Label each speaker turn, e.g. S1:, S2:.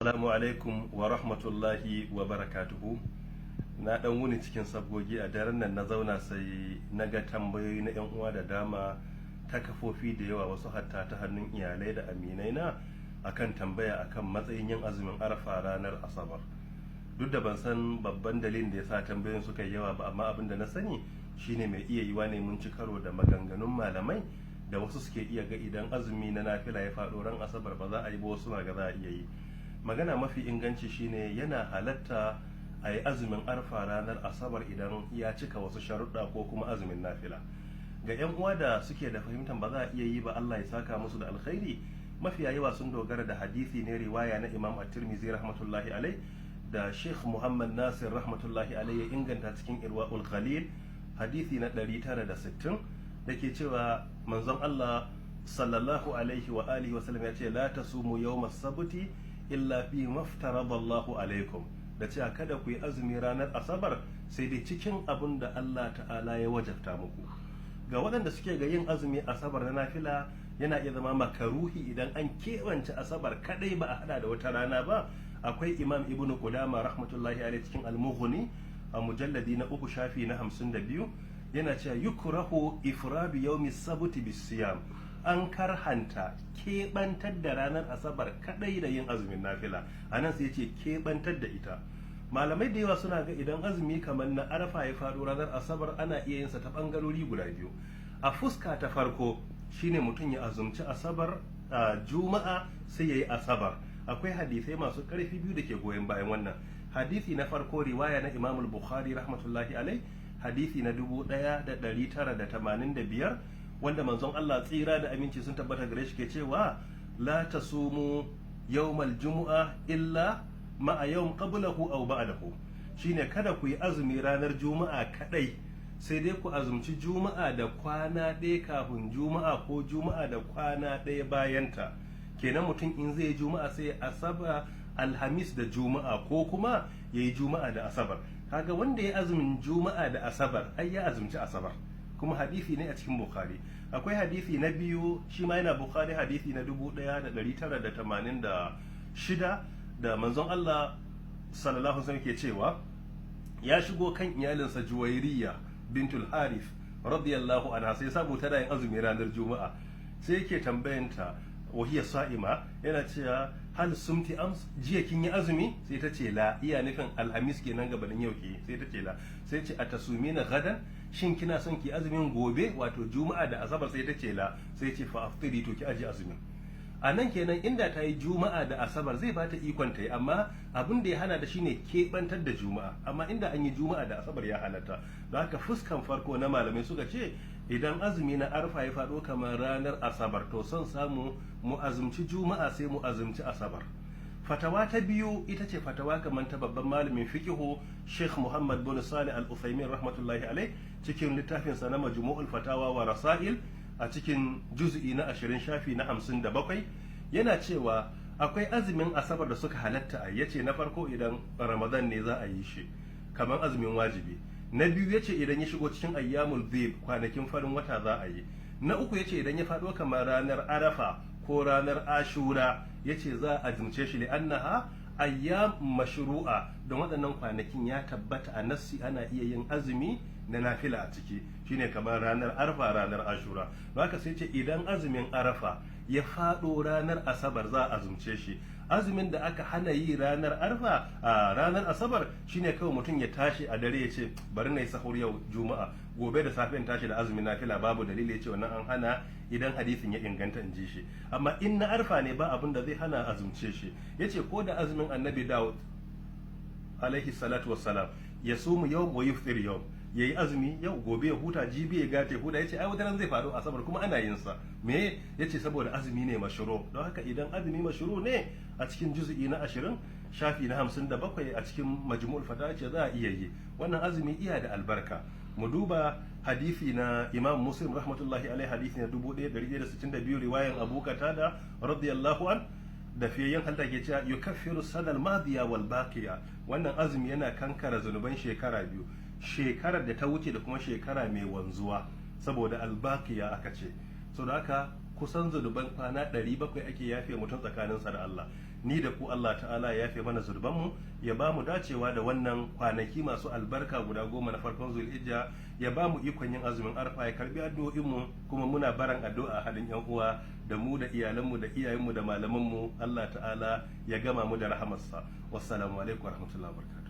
S1: Assalamu alaikum wa rahmatullahi wa barakatuhu. Na dan wuni cikin sabgogi. A daren nan na zauna, sai na ga tambayoyi na 'yan uwa da dama ta kafofi da yawa, wasu hatta ta hannun iyalai da aminai na, akan tambaya akan matsayin yin azumin Arafa ranar Asabar. Duk da ban san babban dalilin da ya sa tambayoyin suka yi yawa ba, amma abin da na sani shine mai iya yiwa ne mun ci karo da maganganun malamai da wasu suke iya ga idan azumi na nafila ya faɗo ran Asabar ba za a yi ba, wasu na ga za a iya yi. Magana mafi inganci shine yana halatta a yi azumin Arfa ranar Asabar idan ya cika wasu sharuɗa, ko kuma azumin nafila. Ga 'yan uwa da suke da fahimtar ba za a iya yi ba, Allah ya saka musu da alkhairi, mafiya yawa sun dogara da hadisi ne, riwaya na Imam At-Tirmidhi rahmatullahi alai, da Sheikh Muhammad Nasir rahmatullahi alai ya inganta cikin Irwa'ul Ghalil, hadisi na 960, da ke cewa manzon Allah sallallahu alaihi wa alihi wa sallam ya ce: "La tasumu yawmas sabti illa fi maftarada Allahu alaikum", da cewa kada ku yi azumi ranar Asabar sai dai cikin abin da Allah ta'ala ya wajabta muku. Ga waɗanda suke ga yin azumi Asabar na nafila yana iya zama makaruhi idan an keɓance Asabar kadai ba a hada da wata rana ba, akwai Imam Ibnu Qudama rahmatullahi alaihi cikin Al-Mughni a mujalladi na 3, shafi na 52, yana cewa: "Yukrahu ifradu yawmi sabti bisiyam", an karhanta keɓantar da ranar Asabar kadai da yin azumin nafila. A nan sai ce keɓantar da ita. Malamai da yawa suna ga idan azumi kamar na Arafa ya faɗo ranar Asabar, ana iya yin sa ta ɓangarori guda biyu. A fuska ta farko shine mutum ya azumci Asabar, Juma'a, sai ya yi Asabar. Akwai hadisai masu ƙarfi biyu da ke goyon bayan wannan. Hadisi na farko, riwaya na Imam Bukhari rahmatullahi alai, hadisi na 1985, wanda manzon Allah tsira da aminci sun tabbata gare shi ke cewa: "La tasumu yawmal jumu'a illa ma'a yawm qablahu aw ba'dahu", shine kada ku yi azumi ranar Juma'a kadai, sai dai ku azumci Juma'a da kwana ɗaya kafin Juma'a ko Juma'a da kwana ɗaya bayanta. Kenan mutum in zai yi Juma'a, sai Asaba, Alhamis da Juma'a, ko kuma ya yi Juma'a da Asabar. Kaga wanda ya azumin Juma'a da Asabar, ai ya azumci Asabar, kuma hadisi ne a cikin Bukhari. Akwai hadisi na biyu, shi ma yana Bukhari, hadisi na 1986, da manzon Allah sallallahu alaihi wasallam ke cewa ya shigo kan iyalinsa Juwairiya bintul Harith radiyallahu anha, sai samu tana yin azumi ranar Juma'a. Sai yake tambayanta, wahiya sa'ima, yana cewa: "Hal sumti ams? Jiya kin yi azumi?" Sai ta ce: "La." Iya nufin Alhamis kenan gabanin yau ke. Sai ta ce: "La." Sai ce: "Atasumina gadan? Shin kina son ki azumin gobe, wato Juma'a da Asabar?" Sai ta ce: "La." Sai ce: "Fa aftiri", to ki aje azumin. A nan kenan inda ta yi Juma'a da Asabar, zai bata ikon ta yi, amma abin da ya hana da shine keɓantar da Juma'a. Amma inda an yi Juma'a da Asabar, ya halatta. Don haka fuskan farko na malamai suka ce idan azumi na Arfa ya faɗo kamar ranar Asabar, to son samu mu azumci Juma'a, sai mu azumci Asabar. Fatawa ta biyu ita ce fatawa kamar ta babban malamin fiqihu Sheikh Muhammad bin Salih Al-Uthaymin rahmatullahi alai, cikin littafinsa na Majmu'ul Fatawa wa Rasail, a cikin juz'i na 20, shafi na 57, yana cewa akwai azumin Asabar da suka halatta a yace na farko, idan Ramadan ne za a yi shi kamar azumin wajibi. Na biyu, yace idan ya shigo cikin ayyamul bid, kwanakin farin wata, za a yi. Na uku, yace idan ya faɗo kamar ranar Arafa ko ranar Ashura, yace za a azumce shi, li'annaha ayyam mashru'a, don waɗannan kwanakin ya tabbata a nassi ana iya yin azumi na nafila a ciki, shine kamar ranar Arfa, ranar Ashura. Haka sai ce idan azumin Arafa ya faɗo ranar Asabar, za a azumce shi. Azumin da aka hana yi ranar Arfa a ranar Asabar shine kawai mutum ya tashi a dare ya ce bari na yi sahur yau Juma'a, gobe da safe in tashi da azumin nafila, babu dalili. Ya ce wannan an hana idan hadisin ya inganta, in ji shi. Amma in na Arfa ne, ba abin da zai hana azumce shi. Ya ce ko da azumin Annabi Dawud alaihi salatu wassalam, ya sumu yau wa yuftir yau, yayi azumi yau, gobe ya huta, jibi ya gate huta, yace ai wata zai faru Asabar kuma ana yin sa. Me yace? Saboda azumi ne mashru. Don haka idan azumi mashru ne, a cikin juz'i na 20, shafi na 57, a cikin Majmu'ul Fatawa, ce za a iya yi. Wannan azumi iya da albarka. Mu duba hadisi na Imam Muslim rahmatullahi alaihi, hadisi na 1162, riwayan Abu Qatada radiyallahu an, da fiyayyen halitta ke cewa: "Yukaffiru sanal madiya wal baqiya". Wannan azumi yana kankara zunuban shekara biyu, shekarar da ta wuce da kuma shekara mai wanzuwa, saboda albaqiya aka ce. So da haka kusan zunuban kwana 700 ake yafe mutum tsakaninsa da Allah. Ni da ku, Allah Ta'ala ya yafe mana zunubanmu, ya ba mu dacewa da wannan kwanaki masu albarka guda 10 na farkon Zulhijja, ya ba mu ikon yin azumin Arfa, ya karbi addu'o'inmu. Kuma muna baran addu'a halin yan uwa da mu da iyalanmu da iyayenmu da malamanmu. Allah Ta'ala ya gama mu da rahamarsa. Wassalamu alaikum warahmatullahi wabarakatuh.